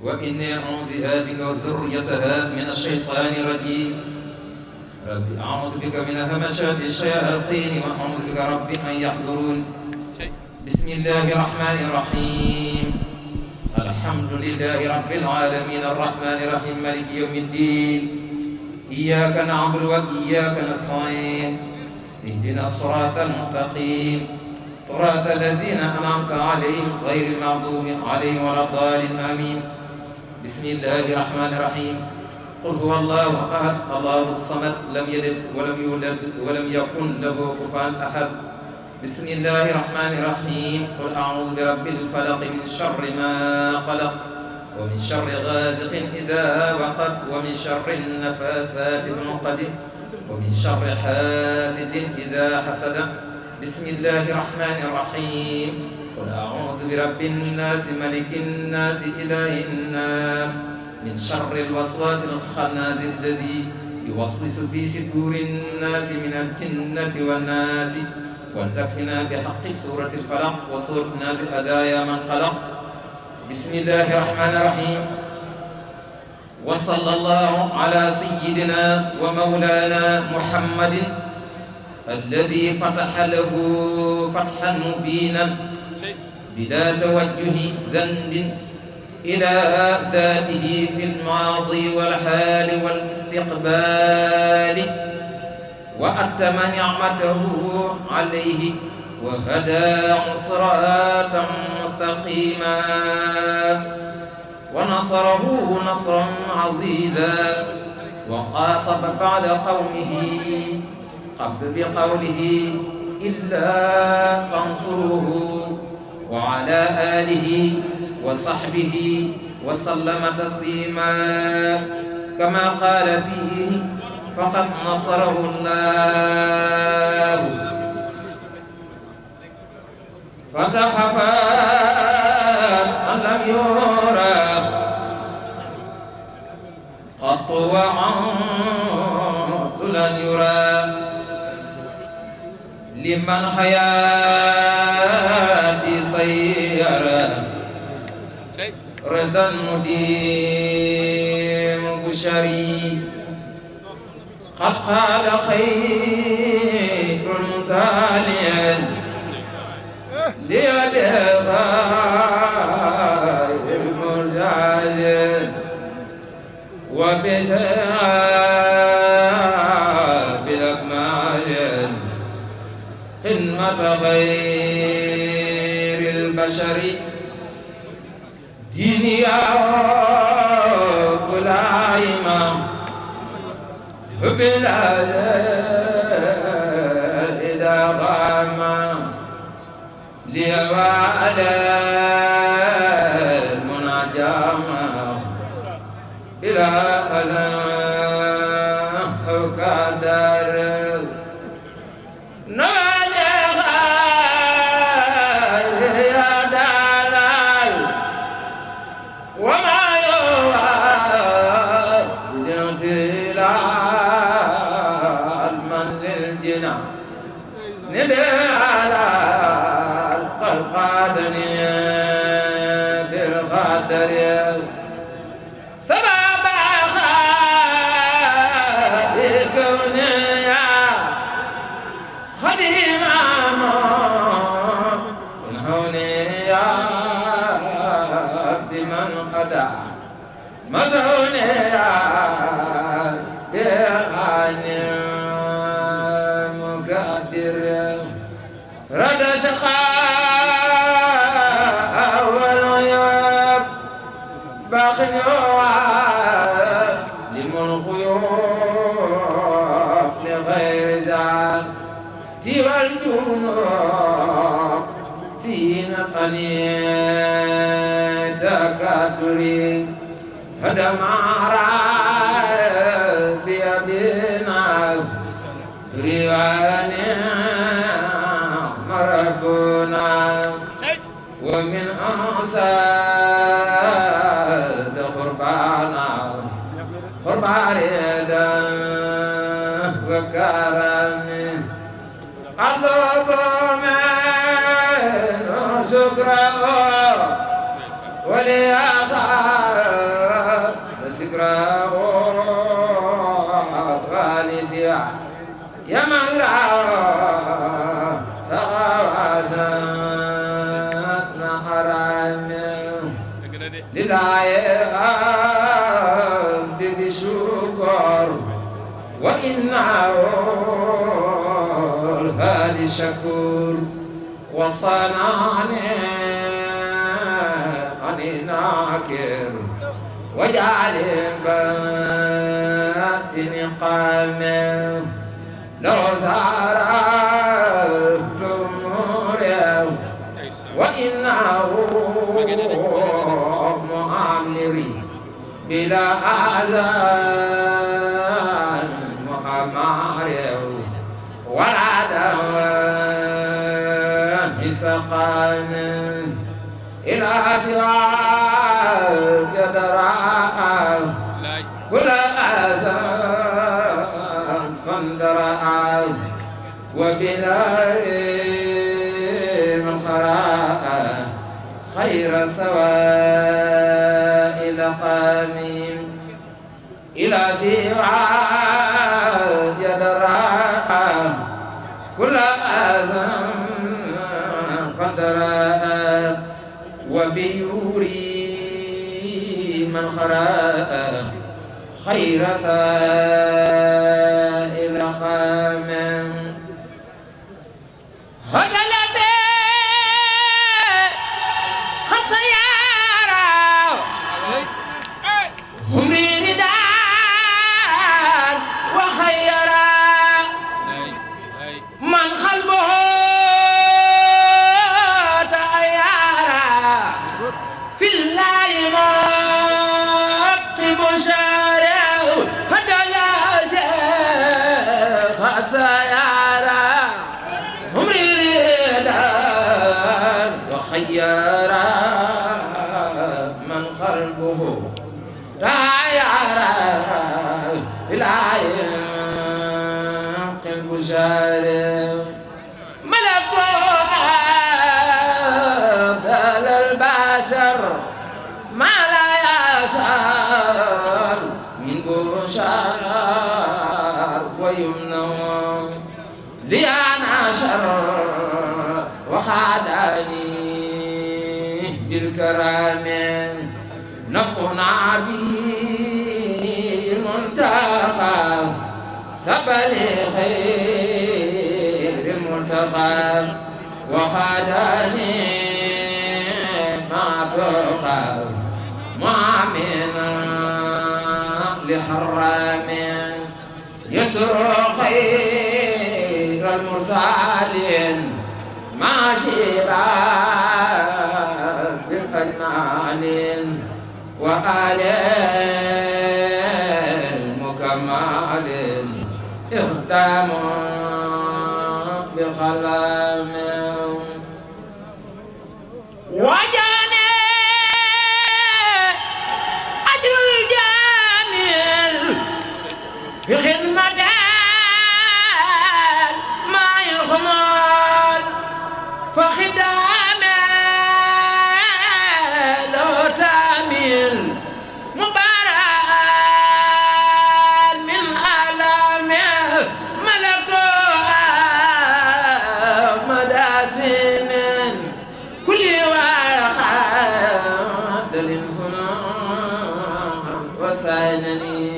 وإني أعوذ بك وذريتها من الشيطان الرجيم رب أعوذ بك من همشات الشياطين وأعوذ بك رب أن يحضرون بسم الله الرحمن الرحيم الحمد لله رب العالمين الرحمن الرحيم مالك يوم الدين إياك نعبد وإياك نستعين اهدنا الصراط المستقيم صراط الذين أنعمت عليهم غير المغضوب عليهم ولا الضالين آمين بسم الله الرحمن الرحيم قل هو الله أحد الله الصمد لم يلد ولم يولد ولم يكن له كفوا أحد بسم الله الرحمن الرحيم قل أعوذ برب الفلق من شر ما خلق ومن شر غاسق إذا وقب ومن شر النفاثات في العقد ومن شر حاسد إذا حسد بسم الله الرحمن الرحيم قل أعوذ برب الناس ملك الناس إله الناس من شر الوسواس الخناس الذي يوسوس في صدور الناس من الجنة والناس وتكفنا بحق سورة الفلق وصرنا بأدايا من قلق بسم الله الرحمن الرحيم وصلى الله على سيدنا ومولانا محمد الذي فتح له فتحا مبينا بلا توجه ذنب إلى ذاته في الماضي والحال والاستقبال وأتم نعمته عليه وهداه صراطا مستقيما ونصره نصرا عزيزا وقاطب بعد قومه قبل بقوله إلا فانصروه وعلى آله وصحبه وسلم تسليما كما قال فيه فقد نصره الله فتح أن لم يرى قط وعط لن يرى لمن حياتي سيرا رضا مديم بشري قد قال خير مساليا لأبغاء المرجال وبشاب الأكمال خدمة خير البشر ديني فلايما بلا زال إذا غام ليوعد المناجمة إلى أذن أو كدر هدم عربي بنا ريوان مربنا ومن أعساد خربانا خربانا وكرم أطلب من شكرا وليخاف بشكر وإنه الهادي الشكور وصنعني أني ناكر وجعل باطن قامه لو زارت مريم وإنه مؤمري بلا أعزان مؤمر ولا دوام سقام إلى سواك درا كل أزان فاندرا وبلال من خراء خير سواء لقامين إلى سواك درا كل أزان فاندرا وبيوري من خراء خير سائل خامم هذا الذي قد سيارا همري رداء وخيرا من قلبه تأيارا في الله مكتب شارع هذا الذي قد سيارا همري رداء وخيرا من قلبه تأيارا في الله مكتب شارع ملك بدل البشر ما لا يشاء من بشر ويمنع لأن شر وخادني بالكرام نقنا به المنتخى سبل خير المنتخى وخادني ما تخى مؤمنا لحرام يسر خير المرسلين ما شبع بالأجمال وآل مكمل إخدام بخلام وجاني أجر الجميل في خدمة ما يخمل فخدام لو تامل مبارك من ألامه ملكه مداسن كل واحد للفنان وسانني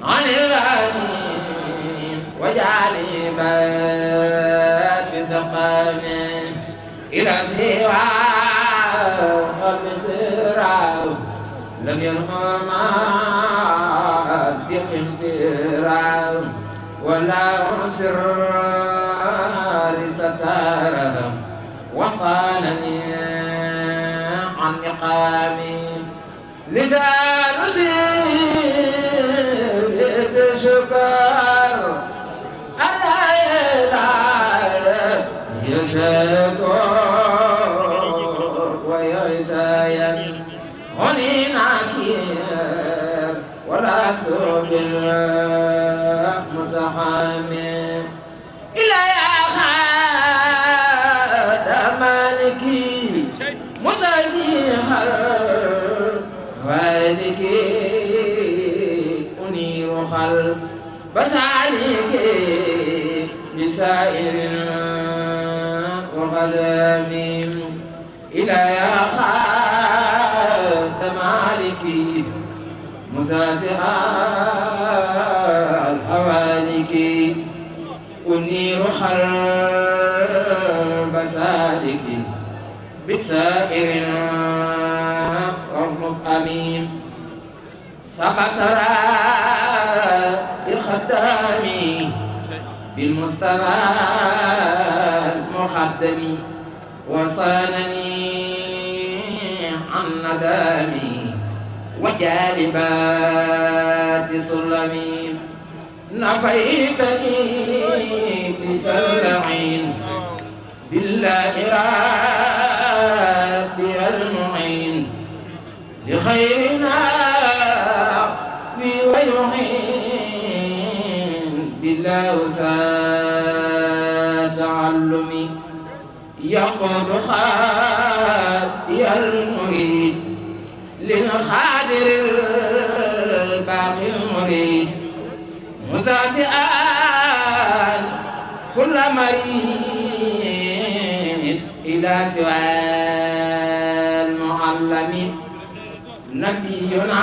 عن الغنيم وجعلي بات بسقامي إلى سوى قلب تراه لم ينهم بقمتراه ولا سر ستاره وصانني عن مقامي لسان سير بشكر ألا إله يشكر ويعسايا هني ناكير ولا تكتب المتحامل إلى يا خاد مالكي مستزيح والكي أنير خلق بسالك بسائر وغلام إلى يا خاد مالكي مزازع الحوالك أنير حرب سالك بسائر قرب أمين سبت بخدامي بالمصطفى المخدم وصانني عن ندامي وجالبات سلمي نفيتني بسلعين بالله ربي المعين لخيرنا ويعين بالله ساد تعلمي يقود خادي المريد للخادر الباقي المريد مساسئا كل مريد إلى سوى المعلم نبينا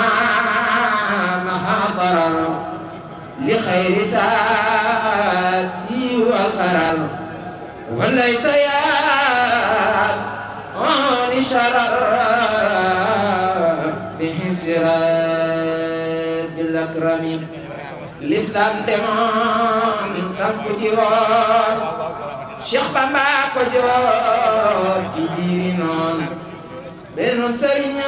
مها ضرر لخير سادي والخرر وليس يان شرر بحسرات بالأكرم الإسلام دمان سمك جوار شيخ بامبا ko joor ci biiri noon benn sëriñ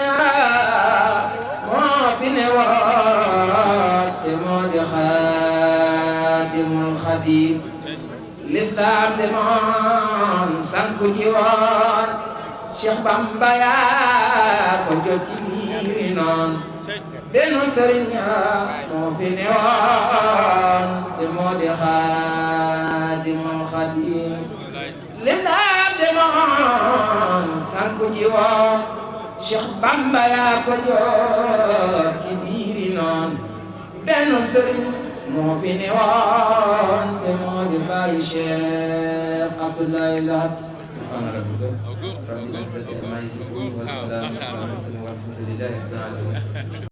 moo fi ne woon te moo di Xaadimul Xadiim l'islam demoon sanku ci woon Cheikh Bamba yaa ko jot ci biiri noon benn sëriñ moo fi ne woon te moo di Xaadimul Xadiim l'islam demoon sanku ci woon Cheikh Bamba yaa ko jot ci biiri noon benn sëriñ moo fi ne woon te moo di bàyyi Cheikh Abdoulaye Lahat subhaana rabbika rabbil izzati ammaa yasifuun wa salaamun alal mursaliin walhamdulillaahi rabbil aalamiin